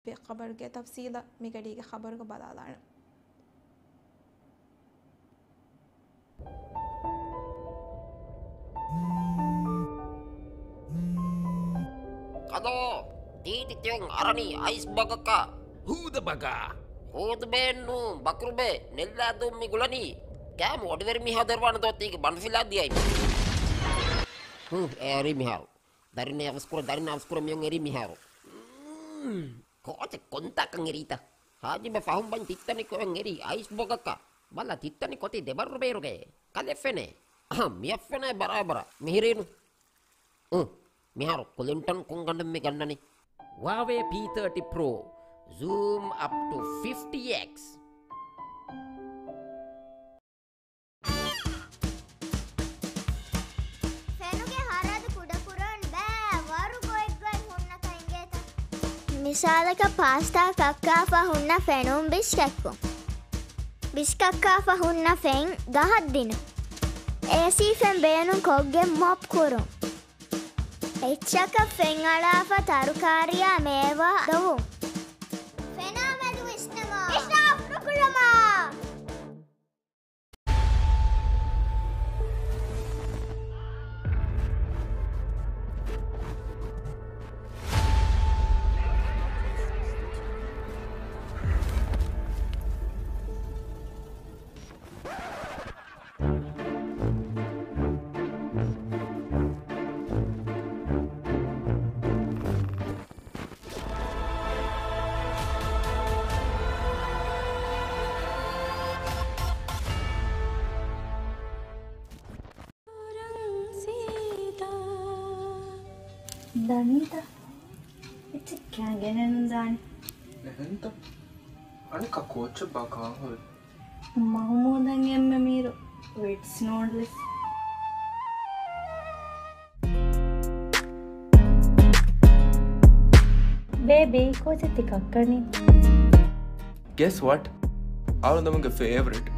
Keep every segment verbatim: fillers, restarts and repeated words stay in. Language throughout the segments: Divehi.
ވި ޚަބަރުގެ ތަފްސީލަށް މިގަޑީގެ ޚަބަރުގަ ބަލާލާނަން. ކަލޯ، ތީތި ތިއޮން އަރަނީ އައިސް ބަގަކަށް. ހޫދަ ބަގާ. ހޫދުބޭން ނޫން، ބަކުރުބޭ، ނެއްލާދޫން މި ގުޅަނީ. ކާމު އޮޑިވެރި މީހާ ދެރުވާނެ ދޯ ތީގެ ބަނޑުފިލާ ދިޔައި. ހު، އެ އަރީ މިހާރު. ދަރިން އަވަސްކުރަ، ދަރިން އަވަސްކުރަ މިއޮން އެރީ މިހާރު. މް، ކޯޗެއް ކޮންތާކަން އެރީތަ؟ ހާޖިބަ ފަހުން ބަން ތިއްތަނި ކޮއެން އެރީ އައިސް ބޮގަކަށް. ބަލަ ތިއްތަނި ކޮތީ ދެބަރު ބޭރުގައޭ. ކަލެ ފެނޭ. އަހަ، މިއަށް ފެނޭ ބަރާބަރަށް. މިހިރީނު. އު، މިހާރު ކުލިންޓަން ކުންގަނޑުން މި ގަންނަނީ. ހުއާވޭ ޕީ ތާޓީ ޕްރޯ. Zoom up to fifty X. ފެނުގެ ހަރަދު ކުޑަކުރަން ބައި ވަރު ގޮތްގޮތް ހުންނަކަން އިނގޭތަ؟ މިސާލަކަށް ޕާސްޓާ ކައްކާފަ ހުންނަ ފެނުން ބިސްކެއްކުން. ބިސްކައްކާފަ ހުންނަ ފެން ގަހަށް ދިނުން. އޭސީ ފެން ބޭނުން ކޮށްގެން މޮޕް ކުރުން. އެއްޗަކަށް ފެން އަޅާފަ ތަރުކާރިއާ މޭވާ ދޮވުން. ފެނާ މެދު ވިސްނަމާ. އިސްރާފް ނުކުރަމާ. ދަނީތަ؟ އެއްޗެއް ކާން ގެނެއް ނުދާނެ. އެހެންތަ؟ އަނެއްކާ ކޯއްޗެއްބާ ކާން ހުރީ؟ މަހުމޫދަށް އެންމެ މީރު ވިޓްސް ނޫޑްލްސް. ބޭބީ، ކޯޗެއް ތި ކައްކަނީ؟ Guess what? އަޅުގަނޑުގެ ފޭވަރިޓް.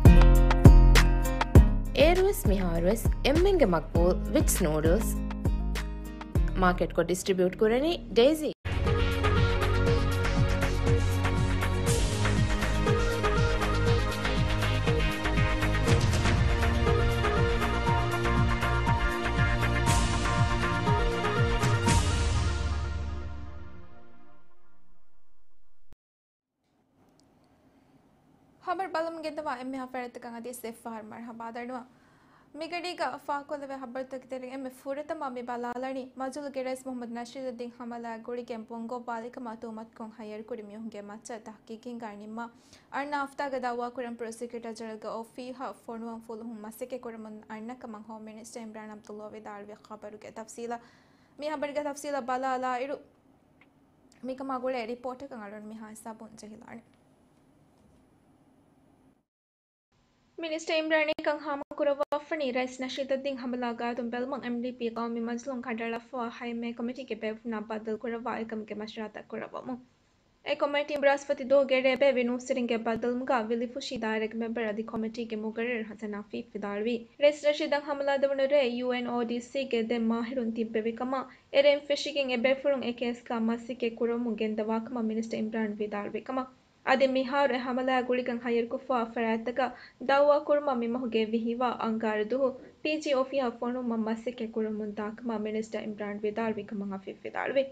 އޭރުވެސް މިހާރުވެސް އެންމެންގެ މަގްބޫލް ވިޓްސް ނޫޑްލްސް. މާކެޓްކޮށް ޑިސްޓްރިބިއުޓް ކުރަނީ ޑޭޒީ. ޚަބަރު ބަލަމުން ގެންދަވާ އެންމެހާ ފަރާތްތަކަށް އަދިވެސް އެއްފަހަރު މަރުޙަބާ ދަންނަވަން. މިގަޑީގަ ފާކޮށްލެވޭ ޚަބަރުތަކުގެ ތެރެއިން އެންމެ ފުރަތަމަ މި ބަލާލަނީ، މަޖުލުގެ ރައީސް މުޙައްމަދު ނަޝީދުއްދީން ހަމަލާ ގުޅިގެން ބޮންގޮއްވާލިކަމަށް ތުހުމަތުކޮށް ހައްޔަރުކުރި މީހުންގެ މައްޗަށް ތަޙްޤީޤީންގާ ނިންމާ، އަންނަ ހަފްތާގަ ދައުވާކުރަން ޕްރޮސިކިއުޓަރ ޖެނެރަލްގެ އޮފީހަށް ފޮނުވަން ފުލުހުން މަސައްކަތްކުރަމުން އަންނަ ކަމަށް ހޯމް މިނިސްޓަރ އިމްރާން ޢަބްދުﷲ ވިދާޅުވި ޚަބަރުގެ ތަފްޞީލަށް. މި ޚަބަރުގެ ތަފްޞީލަށް ބަލާލާއިރު، މިކަމާ ގުޅޭ ރިޕޯޓަކަށް އަޅުގަނޑު މިހާ ހިސާބުން ޖެހިލާނެ. މިނިސްޓަރ އިމްރާން އެކަން ހާމަކުރައްވާފަނީ، ރައީސް ނަޝީދުއްދީން ހަމަލާ ގާތުން ބެލުމަށް އެމްޑީޕީ ޤައުމީ މަޖިލިހުން ކަނޑައަޅާފައިވާ ހައެއް މޭ ކޮމިޓީގެ ބޭފުޅުންނާ ބައްދަލުކުރައްވާ އެކަމުގެ މަޝްވަރާތައް ކުރައްވަމުން. އެ ކޮމިޓީން ބްރާސްފަތި ދުވަހުގެ ރޭ ބޭއްވި ނޫސްވެރިންގެ ބައްދަލުވުމުގަ ވިލިފުށި ދާއިރާގެ މެމްބަރ އަދި ކޮމިޓީގެ މުގައްރަރު ހަސަން އަފީފް ވިދާޅުވީ، ރައީސް ނަޝީދަށް ހަމަލާ ދެވުނު ރޭ ޔޫއެންއޯޑީސީގެ ދެ މާހިރުން ތިއްބެވި ކަމަށް، އެ ރޭން ފެށިގެން އެ ބޭފުޅުން އެ ކޭސްގަ މަސައްކަތް ކުރަމުން ގެންދަވާކަމަށް މިނިސްޓަރ އިމްރާން ވިދާޅުވި ކަމަށް. އަދި މިހާރު އެ ހަމަލާ ގުޅިގެން ހައްޔަރުކޮށްފައިވާ ފަރާތްތަކަށް ދައުވާ ކުރުމަށް މިމަހުގެ ވިހި ވާ އަންގާރަ ދުވަހު ޕީޖީ އޮފީހަށް ފޮނުވުމަށް މަސައްކަތް ކުރަމުން ދާކަމަށް މިނިސްޓަރ އިމްރާން ވިދާޅުވި ކަމަށް އަފީފް ވިދާޅުވި.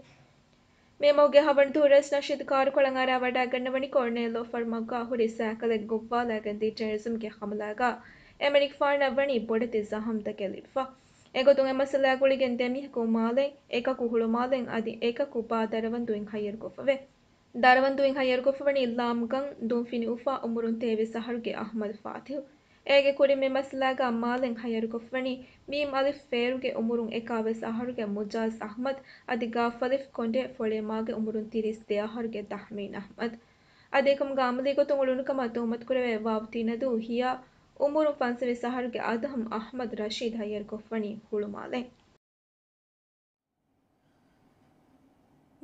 މިމަހުގެ ހަވަނަ ދުވަހު ރައީސް ނަޝީދު ކާރުކޮޅަށް އަރާ ވަޑައިގަންނަވަނިކޮށް، ނޭލޯފަރު މަގުގަ ހުރި ސައިކަލެއް ގޮއްވާލައިގެން ދިޔަ ޓެރަރިޒަމްގެ ހަމަލާގަ އެމަނިކުފާނަށް ވަނީ ބޮޑެތި ޒަހަމްތަކެއް ލިބިފަ. އެގޮތުން އެ މައްސަލައާ ގުޅިގެން ދެ މީހަކު މާލެއިން، އެކަކު ހުޅުމާލެއިން އަދި އެކަކު ބާ ދަރަވަންދޫއިން ހައްޔަރުކޮށްފަވޭ. ދަރަވަންދޫއިން ހައްޔަރުކޮށްފަވަނީ ލާމްގަން ދުންފިނި އުފާ އުމުރުން ތޭވީސް އަހަރުގެ އަޙްމަދު ފާތިޙު. އޭގެ ކުރިން މި މައްސަލާގަ މާލެއިން ހައްޔަރުކޮށްފަވަނީ މީމް އަލިފް ފޭރުގެ އުމުރުން އެކާވީސް އަހަރުގެ މުޖާޒް އަޙްމަދު އަދި ގާފް އަލިފް ކޮނޑެ ފޮޅޭމާގެ އުމުރުން ތިރީސް ދެ އަހަރުގެ ތަހްމީން އަޙްމަދު. އަދި އެކަމުގަ އަމަލީގޮތުން އުޅުނުކަމަށް ތުހުމަތުކުރެވޭ ވާވް ތިނަދޫ ހިޔާ އުމުރުން ފަންސަވީސް އަހަރުގެ އަދުހަމް އަޙްމަދު ރަޝީދު ހައްޔަރުކޮށްފަވަނީ ހުޅުމާލެއިން.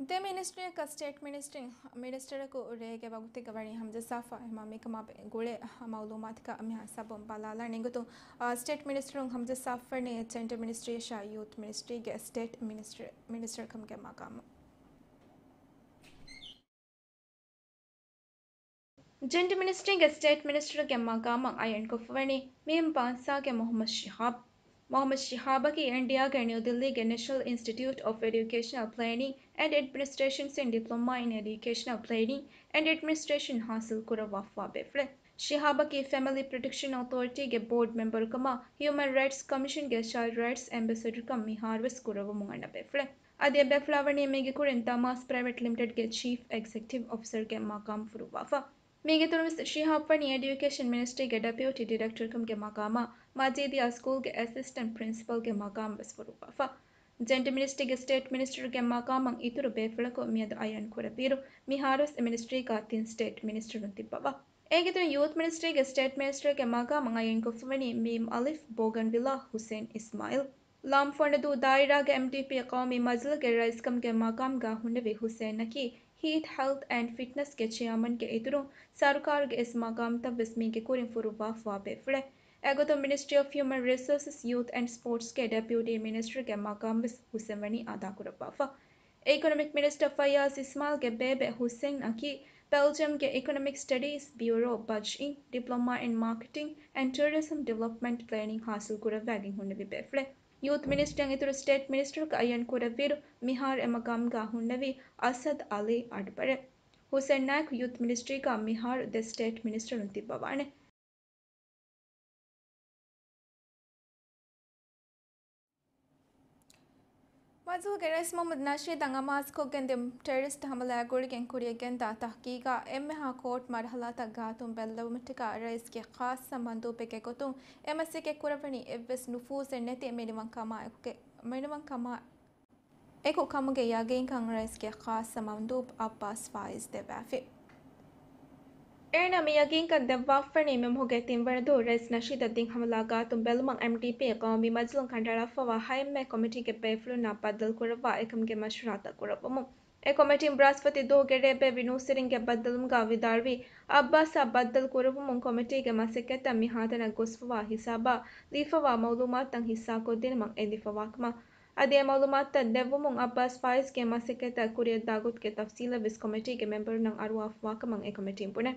ދެ މިނިސްޓްރީއަކަށް ސްޓޭޓް މިނިސްޓްރީން މިނިސްޓަރަކު ރޭގެ ވަގުތެއްގަ ވަނީ ހަމަޖައްސާފަ، އެހެންވީމާ މިކަމާ ގުޅޭ މައުލޫމާތަކަށް މިހާ ހިސާބުން ބަލާލާނެ. އެގޮތުން، އާ، ސްޓޭޓް މިނިސްޓަރުން ހަމަޖައްސާފަވަނީ ޖެންޑަ މިނިސްޓްރީއަށާ ޔޫތް މިނިސްޓްރީގެ ސްޓޭޓް މިނިސްޓަރ، މިނިސްޓަރ ކަމުގެ މަގާމު. ޖެންޑަ މިނިސްޓްރީގެ ސްޓޭޓް މިނިސްޓަރުގެ މަގާމަށް އަޔަންކޮށްފަވަނީ މީމް ބާންސާގެ މުހައްމަދު ޝިހާބް. މުހައްމަދު ޝިހާބަކީ އިންޑިއާގެ ނިއުދިއްލީގެ ނެޝަނަލް އިންސްޓިޓިއުޓް އޮފް އެޑިއުކޭޝަނަލް ޕްލޭނިން އެންޑް އެޑްމިނިސްޓްރޭޝަންސް އިން ޑިޕްލޮމާ އިން އެޑިއުކޭޝަނަލް ޕްލޭނިން އެންޑް އެޑްމިނިސްޓްރޭޝަން ހާސިލް ކުރައްވާފަވާ ބޭފުޅެއް. ޝިހާބަކީ ފެމިލީ ޕްރޮޓެކްޝަން އޮތޯރިޓީގެ ބޯޑް މެމްބަރުކަމާ، ހިއުމަން ރައިޓްސް ކޮމިޝަންގެ ޗައިލްޑް ރައިޓްސް އެމްބެސެޑަރކަމަށް މިހާރުވެސް ކުރައްވަމުން އަންނަ ބޭފުޅެއް. އަދި އެބޭފުޅާ ވަނީ މީގެ ކުރިން ދަމާސް ޕްރައިވެޓް ލިމިޓެޑްގެ ޗީފް އެގްޒެކެޓިވް އޮފިސަރގެ މަގާމް ފުރުއްވާފަ. މީގެ އިތުރުންވެސް ޝިހާބް ވަނީ އެޑިއުކޭޝަން މިނިސްޓްރީގެ ޑެޕިއުޓީ ޑިރެކްޓަރކަމުގެ މަގާމާ، މަޖީދިޔާ ސްކޫލްގެ އެސިސްޓެންޓް ޕްރިންސިޕަލްގެ މަގާމް ވެސް ފުރުއްވާފަ. ޖެންޑަ މިނިސްޓްރީގެ ސްޓޭޓް މިނިސްޓަރުގެ މަގާމަށް އިތުރު ބޭފުޅަކު މިއަދު އަޔަން ކުރެއްވިއިރު، މިހާރުވެސް އެ މިނިސްޓްރީގަ ތިން ސްޓޭޓް މިނިސްޓަރުން ތިއްބަވާ. އޭގެ އިތުރުން ޔޫތް މިނިސްޓްރީގެ ސްޓޭޓް މިނިސްޓަރުގެ މަގާމަށް އަޔަންކޮށްފަވަނީ މީމް އަލިފް ބޯގަންވިލާ ހުސެން އިސްމާއިލް. ލާމްފޮނަދޫ ދާއިރާގެ އެމްޑީޕީ ޤައުމީ މަޖިލީހުގެ ރައީސްކަމުގެ މަގާމްގަ ހުންނެވި ހުސެންއަކީ ހީތް ހެލްތް އެންޑް ފިޓްނަސްގެ ޗެއާމަންގެ އިތުރުން ސަރުކާރުގެ އިސް މަގާމްތައްވެސް މީގެ ކުރިން ފުރުއްވާފަވާ ބޭފުޅެއް. އެގޮތުން މިނިސްޓްރީ އޮފް ހިއުމަން ރިސޯސަސް، ޔޫތް އެންޑް ސްޕޯޓްސްގެ ޑެޕިއުޓީ މިނިސްޓަރުގެ މަގާމްވެސް ހުސެން ވަނީ އަދާކުރައްވާފަ. އިކޮނޮމިކް މިނިސްޓަރ ފައްޔާޒް އިސްމާއިލްގެ ބޭބެ ހުސެންއަކީ ބެލްޖިއަމްގެ އިކޮނޮމިކް ސްޓަޑީސް ބިއުރޯ ބަޖް އިން ޑިޕްލޮމާ އިން މާކެޓިން އެންޑް ޓޫރިޒަމް ޑިވެލޮޕްމަންޓް ޕްލޭނިން ހާސިލް ކުރައްވާގެން ހުންނެވި ބޭފުޅެއް. ޔޫތް މިނިސްޓްރީއަށް އިތުރު ސްޓޭޓް މިނިސްޓަރަކަށް އައްޔަން ކުރެއްވިއިރު، މިހާރު އެ މަގާމްގަ ހުންނެވީ އަސަދް އަލީ އަޑުބަރެއް. ހުސެން ނާއިކު ޔޫތް މިނިސްޓްރީގަ މިހާރު ދެ ސްޓޭޓް މިނިސްޓަރުން ތިއްބަވާނެ. މަޖިލީހުގެ ރައީސް މުހައްމަދު ނަޝީދަށް އަމާޒުކޮށްގެންދިޔުނު ޓެރަރިސްޓް ހަމަލާއާ ގުޅިގެން ކުރިޔަށް ގެންދާ ތަހުގީގާ އެންމެހާ ކޯޓް މަރުހަލާތައް ގާތުން ބެއްލެވުމަށްޓަކާ ރައީސްގެ ޚާއްޞަ މަންދޫބެއްގެ ގޮތުން އެ މަސައްކަތް ކުރައްވަނީ އެއްވެސް ނުފޫޒެއް ނެތި މިނިވަންކަމާ އެކުގެ، މިނިވަންކަމާ އެކު ކަމުގެ ޔަގީންކަން ރައީސްގެ ޚާއްޞަ މަންދޫބް އައްބާސް ފާއިޒް ދެއްވާފި. އޭނާ މި ޔަގީންކަން ދެއްވާފަވަނީ މި މަހުގެ ތިންވަނަ ދުވަހު ރައީސް ނަޝީދަށް ދިން ހަމަލާ ގާތުން ބެއްލުމަށް އެމްޑީޕީ ޤައުމީ މަޖިލީހުން ކަނޑައަޅާފައިވާ ހައެއްމެ ކޮމިޓީގެ ބޭފުޅުންނާ ބައްދަލުކުރައްވާ އެކަމުގެ މަޝްވަރާތައް ކުރައްވަމުން. އެ ކޮމިޓީން ބްރާސްފަތި ދުވަހުގެ ރޭ ބޭއްވި ނޫސްވެރިންގެ ބައްދަލުވުމުގަ ވިދާޅުވީ، އައްބާސްއާ ބައްދަލު ކުރުއްވުމުން ކޮމިޓީގެ މަސައްކަތްތައް މިހާތަނަށް ގޮސްފަވާ ހިސާބާ ލިޔެފަވާ މައުލޫމާތުތައް ހިއްސާކޮށްދިނުމަށް އެދިފަވާކަމަށް. އަދި އެ މައުލޫމާތުތައް ދެއްވުމުން އައްބާސް ފާއިޒްގެ މަސައްކަތްތައް ކުރިއަށްދާ ގޮތުގެ ތަފްސީލެއްވެސް ކޮމިޓީގެ މެމްބަރުންނަށް އަރުވާފަވާކަމަށް އެ ކޮމިޓީން ބުނޭ.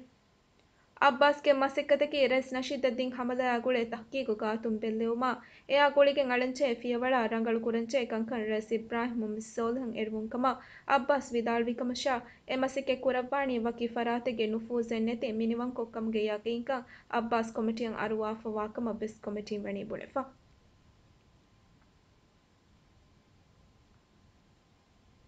އައްބާސްގެ މަސައްކަތަކީ ރައީސް ނަޝީދަށް ދިން ހަމަލާއާ ގުޅޭ ތަހުގީގު ގާތުން ބެއްލެވުމާ، އެއާ ގުޅިގެން އަޅަންޖެހޭ ފިޔަވަޅާ ރަނގަޅު ކުރަންޖެހޭ ކަންކަން ރައީސް އިބްރާހިމް މުހައްމަދު ސޯލިހަށް އެރުވުން ކަމަށް އައްބާސް ވިދާޅުވި ކަމަށާ، އެ މަސައްކަތް ކުރައްވާނީ ވަކި ފަރާތެއްގެ ނުފޫޒެއް ނެތި މިނިވަންކޮށް ކަމުގެ ޔަގީންކަން އައްބާސް ކޮމިޓީއަށް އަރުވާފަވާކަމަށް ވެސް ކޮމިޓީން ވަނީ ބުނެފަ.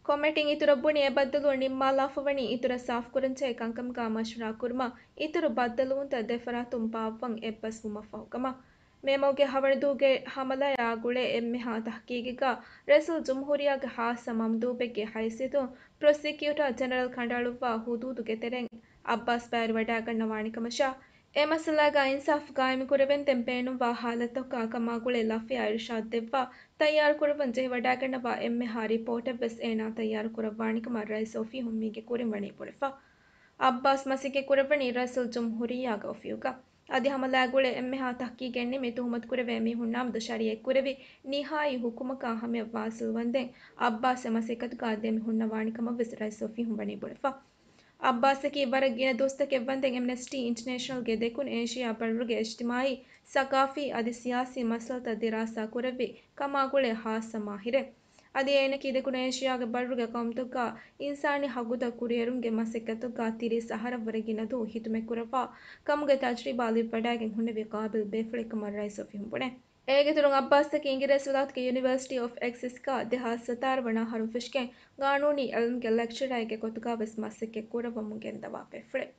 ކޮމިޓީން އިތުރަށް ބުނި އެ ބައްދަލުވުން ނިންމާލާފަވަނީ އިތުރަށް ސާފުކުރަންޖެހޭ ކަންކަމުގަ މަޝްވަރާ ކުރުމަށް އިތުރު ބައްދަލުވުންތައް ދެފަރާތުން ބާއްވަން އެއްބަސްވުމަށްފަހު ކަމަށް. މޭ މަހުގެ ހަވަނަ ދުވަހުގެ ހަމަލާއާ ގުޅޭ އެންމެހާ ތަހުގީގެއްގަ ރައީސުލްޖުމްހޫރިއްޔާގެ ހާއްސަ މަމްދޫބެއްގެ ހައިސިއްޔަތުން ޕްރޮސިކިއުޓާ ޖެނެރަލް ކަނޑައަޅުއްވާ ހުދޫދުގެ ތެރެއިން އައްބާސް ބައިވެރިވަޑައިގަންނަވާނެ ކަމަށާ، އެ މައްސަލާގަ އިންސާފު ގާއިމުކުރެވެންދެން ބޭނުންވާ ހާލަތަކާ ކަމާ ގުޅޭ ލަފަޔާ އިރުޝާދު ދެއްވާ، ތައްޔާރުކުރައްވަން ޖެހިވަޑައިގަންނަވާ އެންމެހާ ރިޕޯޓެއްވެސް އޭނާ ތައްޔާރުކުރައްވާނެކަމަށް ރައީސް އޮފީހުން މީގެ ކުރިން ވަނީ ބުނެފަ. އައްބާސް މަސައްކަތް ކުރައްވަނީ ރައީސުލްޖުމްހޫރިއްޔާގެ އޮފީހުގަ. އަދި ހަމަލާ ގުޅޭ އެންމެހާ ތަހުގީގެއް ނިމި ތުހުމަތުކުރެވޭ މީހުންނާމެދު ޝަރީއަތްކުރެވި ނިހާއީ ހުކުމަކާ ހަމަޔަށް ވާސިލްވަންދެން އައްބާސް އެ މަސައްކަތުގަ ދެމި ހުންނަވާނެ ކަމަށްވެސް ރައީސް އޮފީހުން ވަނީ ބުނެފަ. އައްބާސަކީ ވަރަށް ގިނަ ދުވަސްތަކެއް ވަންދެން އެމްނެސްޓީ އިންޓަނޭޝަނަލްގެ ދެކުނު އޭޝިޔާ ބައްރުގެ އިޖްތިމާއީ، ސަގާފީ އަދި ސިޔާސީ މައްސަލަތައް ދިރާސާ ކުރެއްވި ކަމާ ގުޅޭ ހާއްސަ މާހިރެއް. އަދި އޭނަކީ ދެކުނު އޭޝިޔާގެ ބައްރުގެ ޤައުމުތަކުގަ އިންސާނީ ހައްގުތައް ކުރިއެރުމުގެ މަސައްކަތުގަ ތިރީސް އަހަރަށްވުރެ ގިނަ ދުވަހު ޚިދުމަތްކުރައްވާ ކަމުގެ ތަޖްރިބާ ލިބިވަޑައިގެން ހުންނެވި ޤާބިލް ބޭފުޅެއްކަމަށް ރައީސް އޮފީހުން ބުނޭ. އޭގެ އިތުރުން އައްބާސްއަކީ އިނގިރޭސިވިލާތުގެ ޔުނިވަރސިޓީ އޮފް އެކްސެސްގަ ދެހާސް ސަތާރަ ވަނަ އަހަރުން ފެށިގެން ގާނޫނީ އިލްމްގެ ލެކްޗަރަރެއްގެ ގޮތުގަ ވެސް މަސައްކަތް ކުރައްވަމުން ގެންދަވާ ބޭފުޅެއް.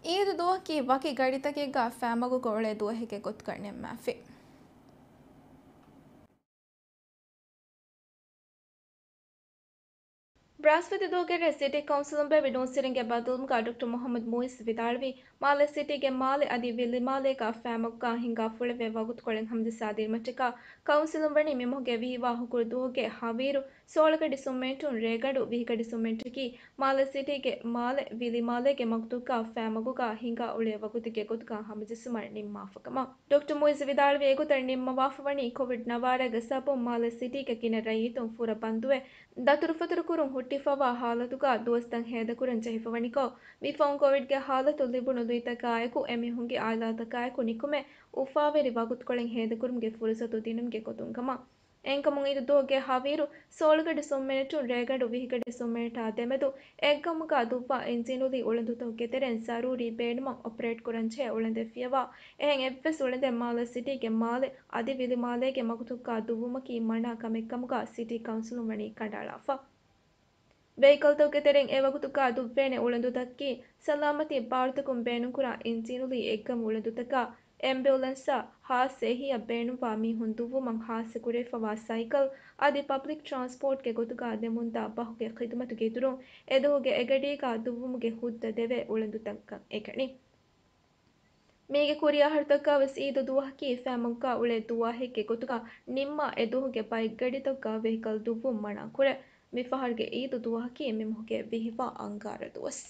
އީދު ދުވަހަކީ ވަކި ގަޑިތަކެއްގަ ފައިމަގުގަ އުޅޭ ދުވަހެއްގެ ގޮތުގަ ނިންމާފި. ބްރާސްފަތި ދުވަހުގެ ރޭ ސިޓީ ކައުންސިލުން ބޭއްވި ނޫސްވެރިންގެ ބައްދަލުވުމުގަ ޑޮކްޓަރ މުހައްމަދު މުއިއްޒު ވިދާޅުވީ، މާލެ ސިޓީގެ މާލެ އަދި ވިލިމާލޭގަ ފައިމަގުގަ ހިނގާ ފުޅެވޭ ވަގުތުކޮޅެއް ހަމަޖައްސާދިނުމަށްޓަކާ ކައުންސިލުން ވަނީ މި މަހުގެ ވިހި ވާހުކުރު ދުވަހުގެ ހަވީރު ސޯޅަކަޑި ސުމެންޓުން ރޭގަނޑު ވިހިކަޑި ސުމެންޓަކީ މާލެ ސިޓީގެ މާލެ ވިލިމާލޭގެ މަގުތުގަ ފައިމަގުގަ ހިނގާ އުޅޭ ވަގުތުގެ ގޮތުގަ ހަމަޖެއްސުމަށް ނިންމާފަ ކަމަށް ޑޮކްޓަރ މުއިއްޒު ވިދާޅުވި. އެގޮތަށް ނިންމަވާފަ ވަނީ ކޮވިޑް ނަވާރައިގެ ސަބަބުން މާލެ ސިޓީގެ ގިނަ ރައްޔިތުން ފުރަ ބަންދުވެ، ދަތުރުފަތުރު ކުރުން ހުއްޓިފަވާ ހާލަތުގަ ދުވަސްތައް ހޭދަކުރަން ޖެހިފަވަނިކޮށް، މިފަހުން ކޮވިޑްގެ ހާލަތު ލިބުނު ލުއިތަކާއެކު އެމީހުންގެ އާއިލާތަކާއެކު ނިކުމެ، އުފާވެރި ވަގުތުކޮޅެއް ހޭދަކުރުމުގެ ފުރުސަތު ދިނުމުގެ ގޮތުން ކަމަށް. އެހެންކަމުން އީދު ދުވަހުގެ ހަވީރު ސޯޅަކަޑި ސުންމިނެޓުން ރޭގަނޑު ވިހިކަޑި ސުންމިނެޓާ ދެމެދު އެއްގަމުގަ ދުއްވާ އިންޖީނުލީ އުޅަނދުތަކުގެ ތެރެއިން ޒަރޫރީ ބޭނުމަށް އޮޕަރޭޓް ކުރަންޖެހޭ އުޅަނދެއް ފިޔަވާ އެހެން އެއްވެސް އުޅަނދެއް މާލެ ސިޓީގެ މާލެ އަދި ވިލިމާލޭގެ މަގުތަކުގަ ދުއްވުމަކީ މަނާ ކަމެއްކަމުގަ ސިޓީ ކައުންސިލުން ވަނީ ކަނޑައަޅާފަ. ވެހިކަލްތަކުގެ ތެރެއިން އެވަގުތުގަ ދުއްވޭނެ އުޅަނދުތަކަކީ، ސަލާމަތީ ބާރުތަކުން ބޭނުންކުރާ އިންޖީނުލީ އެއްގަމު އުޅަނދުތަކާ، އެމްބިއުލެންސާ، ހާއްސަ އެހީއަށް ބޭނުންވާ މީހުން ދުއްވުމަށް ހާއްސަ ކުރެވިފަވާ ސައިކަލް އަދި ޕަބްލިކް ޓްރާންސޕޯޓްގެ ގޮތުގަ ދެމުންދާ ބަހުގެ ޚިދުމަތުގެ އިތުރުން، އެދުވަހުގެ އެގަޑީގަ ދުއްވުމުގެ ހުއްދަ ދެވޭ އުޅަނދުތަކަކަށް އެކަނި. މީގެ ކުރިއަހަރުތަކަށް ވެސް އީދު ދުވަހަކީ ފައިމަގުގަ އުޅޭ ދުވަހެއްގެ ގޮތުގަ ނިންމާ އެދުވަހުގެ ބައެއްގަޑިތަކުގަ ވެހިކަލް ދުއްވުން މަނާކުރޭ. މިފަހަރުގެ އީދު ދުވަހަކީ މިމަހުގެ ވިހި ވާ އަންގާރަ ދުވަސް.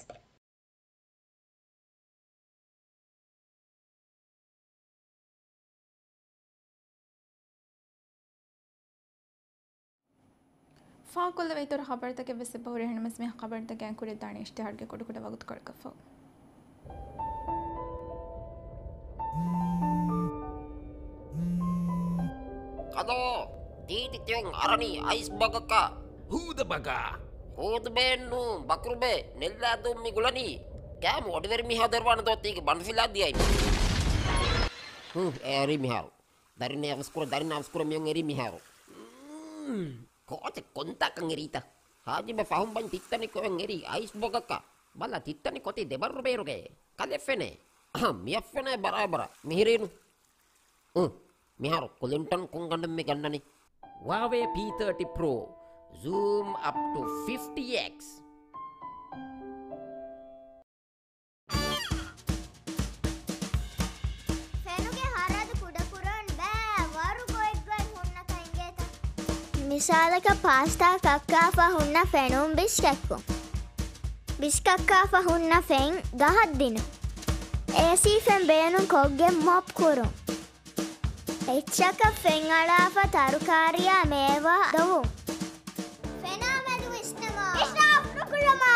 ފާކުލަވެ އިތުރު ޚަބަރުތަކެއް ވެސް އެބަހުރި. އެހެންނަމަސް މި ޚަބަރުތަކެއް އަންކުރި ދާނީ އިޝްތިހާރުގެ ކުޑަކުޑަ ވަގުތުކޮޅަކަށްފަހު. ކަލޯ، ތީތި ތިޔޮން އަރަނީ އައިސް ބަގަކަށް. ހޫދަ ބަގާ. ހޫދުބޭންނު ބަކުރުބޭ ނެއްލާދޫން މި ގުޅަނީ. ކައިމު އޮޑިވެރި މީހާ ދޮރުވާނެ ދޯ ތީގެ ބަނޑުފިލާ ދިޔައި. ހު، އެރި މިހާރު. ދަރިން އަވަސްކުރ، ދަރިން އަވަސްކުރ މިޔޮން އެރި މިހާރު. މް، ކޯޗެއް ކޮންތާކަން އެރީތަ؟ ހާޖިބަ ފަހުން ބަން ތިއްތަނި ކޮއެން އެރީ އައިސް ބޮގަކަށް. ބަލަ ތިއްތަނި ކޮތި ދެބަރު ބޭރުގެ. ކަލެ ފެނޭ. އަހަ، މިއަށް ފެނޭ ބަރާބަރަށް. މިހިރީނު. އު، މިހާރު ކުލިންޓަން ކޮން ގަނޑެއް މި ގަންނަނީ؟ ހުއާވޭ ޕީ ތާޓީ ޕްރޯ. ޒޫމް އަޕް ޓު ފިފްޓީ އެކްސް. ފެނުގެ ހަރަދު ކުޑަކުރަން ބައި ވަރު ގޮތްގޮތް ހުންނަކަން އިނގޭތަ؟ މިސާލަކަށް ޕާސްތާ ކައްކާފަ ހުންނަ ފެނުން ބިސްކެއްކުން. ބިސްކައްކާފަ ހުންނަ ފެން ގަހަށް ދިނުން. އޭސީ ފެން ބޭނުން ކޮށްގެން މޮޕް ކުރުން. އެއްޗަކަށް ފެން އަޅާފަ ތަރުކާރިއާ މޭވާ ދޮވުން. ފެނާ މެދު ވިސްނަމާ. އިސްރާފް ނުކުރަމާ.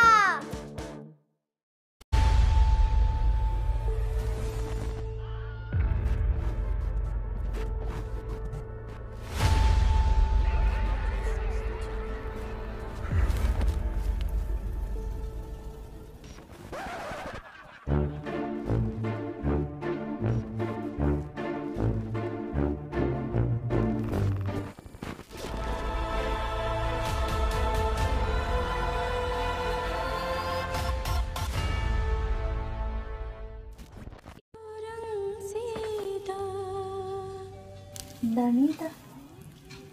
ދަނީތަ؟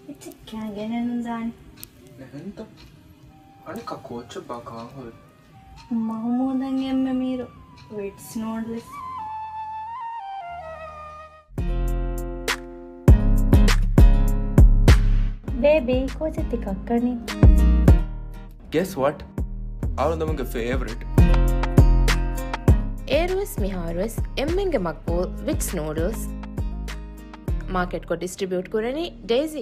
އެއްޗެއް ކާ ގެނެއްނު ދާނެ. ނެހެންތަ؟ އަނެއްކާ ކޯއްޗެއްބާ ކާން ހުރީ؟ މަހުމޫދަށް އެންމެ މީރު ވިޓްސް ނޫޑްލްސް. ބޭބީ، ކޯޗެއް ތި ކައްކަނީ؟ Guess what? އަޅުގަނޑުގެ ފޭވަރިޓް. އޭރުވެސް މިހާރުވެސް އެންމެންގެ މަގްބޫލް ވިޓްސް ނޫޑްލްސް. މާކެޓްކޮށް ޑިސްޓްރިބިއުޓް ކުރަނީ ޑޭޒީ.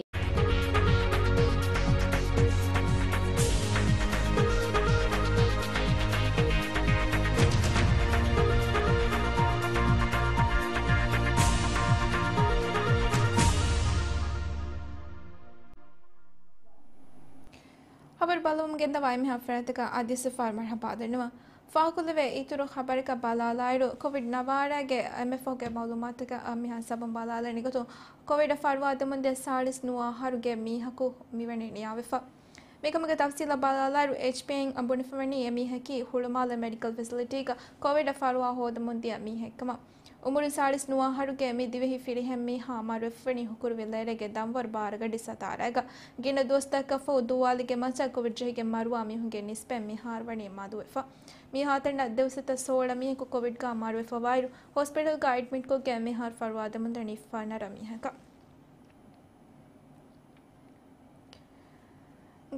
ޚަބަރު ބަލަމުން ގެންދަވާ އެންމެހާ ފަރާތްތަކަށް އަދި ސިފާރު މަރުޙަބާ ދަންނަވަން. ފާކުލެވޭ އިތުރު ޚަބަރަކަށް ބަލާލާއިރު، ކޮވިޑް ނަވާރައިގެ އެމްއެފްއޯގެ މައުލޫމާތަކަށް މިހާ ސަބަބުން ބަލާލަން ގޮތުން، ކޮވިޑަށް ފަރުވާ ދެމުންދިޔަ ސާޅީސް ނުވަ އަހަރުގެ މީހަކު މިވަނީ ނިޔާވެފަ. މިކަމުގެ ތަފްސީލަށް ބަލާލާއިރު، އެޗްޕީއިން ބުނެފަވަނީ އެމީހަކީ ހުޅުމާލެ މެޑިކަލް ފެސިލިޓީގަ ކޮވިޑަށް ފަރުވާ ހޯދަމުންދިޔަ މީހެއްކަމަށް. އުމުރުން ސާޅީސް ނުވަ އަހަރުގެ މި ދިވެހި ފިރިހެން މީހާ މަރުވެފަވަނީ ހުކުރު ވިލޭރޭގެ ދަންވަރު ބާރަގަޑި ސަތާރައިގަ. ގިނަ ދުވަސްތަކަށްފަހު ދުވާލިގެ މައްޗަށް ކޮވިޑް ޖެހިގެން މަރުވާ މީހުންގެ ނިސްބަތް މިހާރު ވަނީ މަދުވެފަ. މިހާތަނަށް ދެއުސަތައް ސޯޅަ މީހަކު ކޮވިޑްގަ މަރުވެފަވާއިރު، ހޮސްޕިޓަލްގަ އެޑްމިޓްކޮށްގެން މިހާރު ފަރުވާދެމުންދަނީ ފަނަރަ މީހަކަށް.